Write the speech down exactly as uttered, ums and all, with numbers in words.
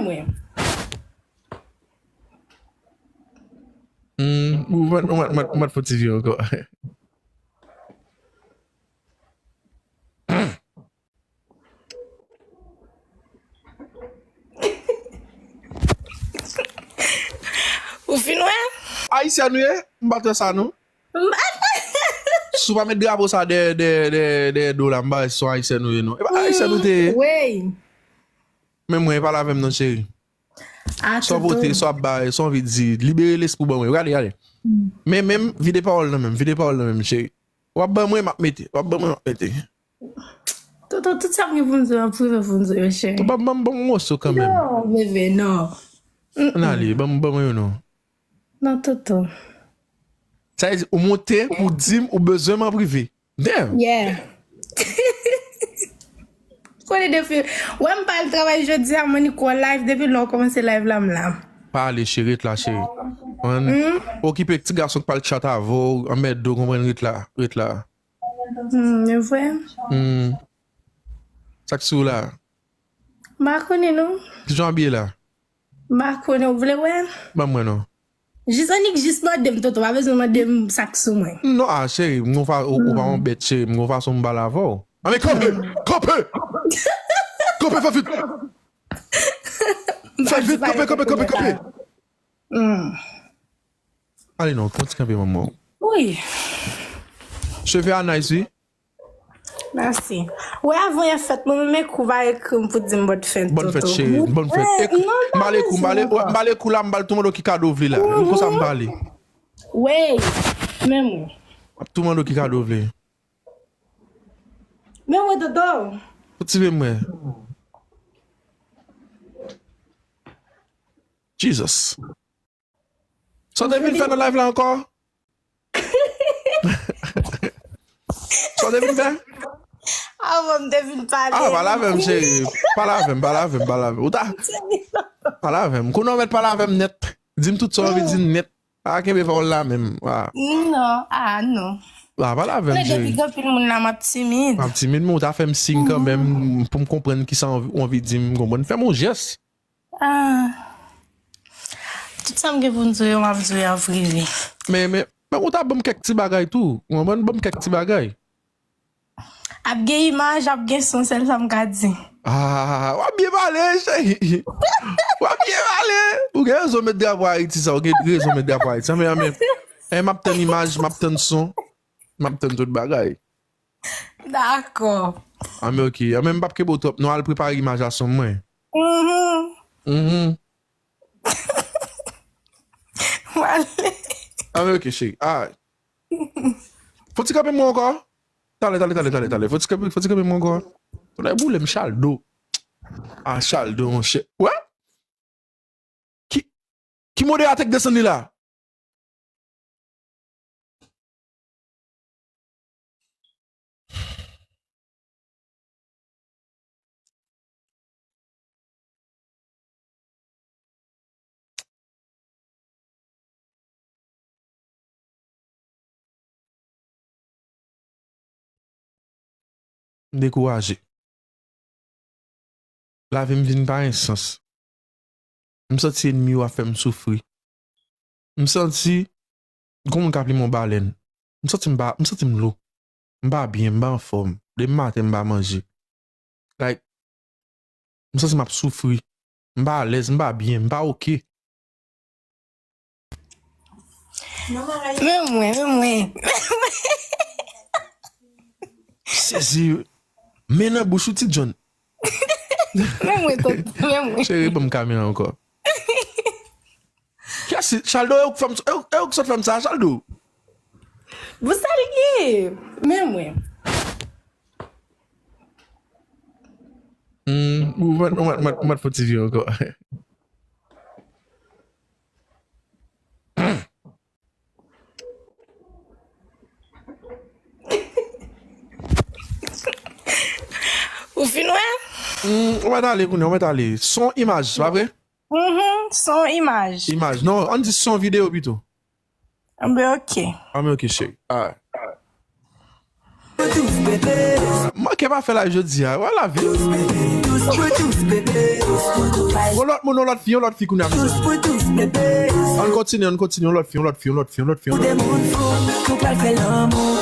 Mwen. Hmm, ou mèt, ou mèt, ou mèt, ou mèt fè ti vye ankò. Ou fin wè? Ayisyèn ou ye? M pa t wè sa non. Si w pa met drapo sa dèyè, dèyè, dèyè, dèyè do la, m pa wè si se yon Ayisyèn ou ye non. E pa Ayisyèn ou te ye? Wey. Men mwen, e pale avè m non, cheri. Ah, sa w pote, sa w ap bay, sa w anvi di, libere lespri w ban mwen. Gade, gade. Men, men, vide pawòl nan men m, vide pawòl nan men m, cheri. W ap ban mwen, m ap mete. W ap ban mwen, m ap mete. Toto, tout sa m gen pou m di w, an prive pou m di w, cheri. Ban m, ban m, ban m yon moso kanmenm. Non, bebe, non. Ann ale, ban m, ban mwen yo non. Non, Toto. Sa vle di, ou monte, ou di m, ou bezwen m an prive. Damn. Yeah. Konnen depi, wè m pa al travay jodi a, mwen ni kou live, depi lè w kòmanse live la, m la. Pa ale, cheri, ret la, cheri. Okipe ti gason k pa al tchat avè w, anmède w, konprann, ret la, ret la. Hmm, e vre? Hmm. Sa k sou la? M pa konnen, non. Kijan w abiye la? M pa konnen, ou vle wè? Ban mwen non. Jis annik jis mande m, Toto, pa bezwen mande m sa k sou mwen. Non, ah, cheri, m gon fa-, ou, ou pa yon bèt, cheri, m gon fason m pale avè w. Ah, men kanpe! Kanpe! Kanpe, fè vit! Fè vit, kanpe, kanpe, kanpe, kanpe! Hmm. Ale non, konn ti kanpe manman w. Wi. Cheve a nice, wi. Mèsi. Wè, avan yè fèt, mwen menm ekou pa ekri m pou di m bòn fèt, Toto. Bòn fèt, cheri. Bòn fèt. Ek-, m pale ekou, m pale, m pale ekou la, m pale tou mande w ki kado w vle la. M konsa m pale. Wey, men mwen. M ap tou mande w ki kado w vle. Men mwen, Toto. Fouti men mwen. Jesus. Sa w te vin fè nan live la ankò? Sa w te vin fè? Ah, bon, m te vin pale. Ah, pale avè m, cheri. Pale avè m, pale avè m, pale avè m. Ou ta, pale avè m. Kounye a w mèt pale avè m nèt. Di m tout sa w anvi di m nèt. Pa kenbe pawòl la menm. Ah. Non, ah, non. Ah, pale avè m, cheri. Depi gen anpil moun la, m ap timid. M ap timid, men ou ta fè m siy kanmenm pou m konprann kisa w anvi di m, konprann. Fè m yon jès. Ah. Tout sa m gen pou m di w yo, m ap di w yo an prive. Men, men, men ou ta ban m kèk ti bagay tou. Ou konprann? Ban m kèk ti bagay. Ap gen imaj, ap gen son, sèl sa m ka di. Ah, w ap byen pale, cheri. W ap byen pale. Ou gen rezon met drapo Ayiti sa, ou gen rezon met drapo Ayiti sa. Men, men, men, m ap tann imaj, m ap tann son, m ap tann tout bagay. Dakò. Ah, men oke. Ah, men m p ap kenbe w twòp. Nou al prepare imaj a son mwen. Mhm. Mhm. Male. Ah, men oke, cheri. Ah. Fò ti kanpe mwen ankò. Talè, talè, talè, talè, talè. Fò ti kanpe, fò ti kanpe mwen ankò. Tonnè boule m, Chaldo. Ah, Chaldo, monchè. Wè? Ki, ki moderatè k desann li la? M dekouraje. Lavi m vin pa gen sans. M santi ènmi yo ap fè m soufri. M santi gon moun k ap limen yon balèn. M santi m pa, m santi m lou. M pa byen, m pa anfòm. Depi maten m pa manje. Like, m santi m ap soufri. M pa alèz, m pa byen, m pa oke. Men mwen, men mwen. Sezi. Men nan bouch ou, Ti John. Men mwen, tonton, men mwen. Cheri, ban m kamera ankò. Kiyès, Chaldo, e ou k fè m, e ou, e ou k sot fè m sa, Chaldo? Bon, sa l ye? Men mwen. Hmm, ou mèt, ou mèt, ou mèt, ou mèt fè ti vye ankò. Ou fin wè? Hmm, ou mèt ale kounye a, ou mèt ale. Son, imaj, pa vre? Mhm, son, imaj. Imaj. Non, ann di son, videyo pito. Anben, oke. Anben, oke, cheri. Alright. Manke pa fè live jodi a. Wè lavi. Yon lòt moun, yon lòt fi, yon lòt fi kounye a. Ann kontinye, ann kontinye, yon lòt fi, yon lòt fi, yon lòt fi, yon lòt fi, yon lòt fi.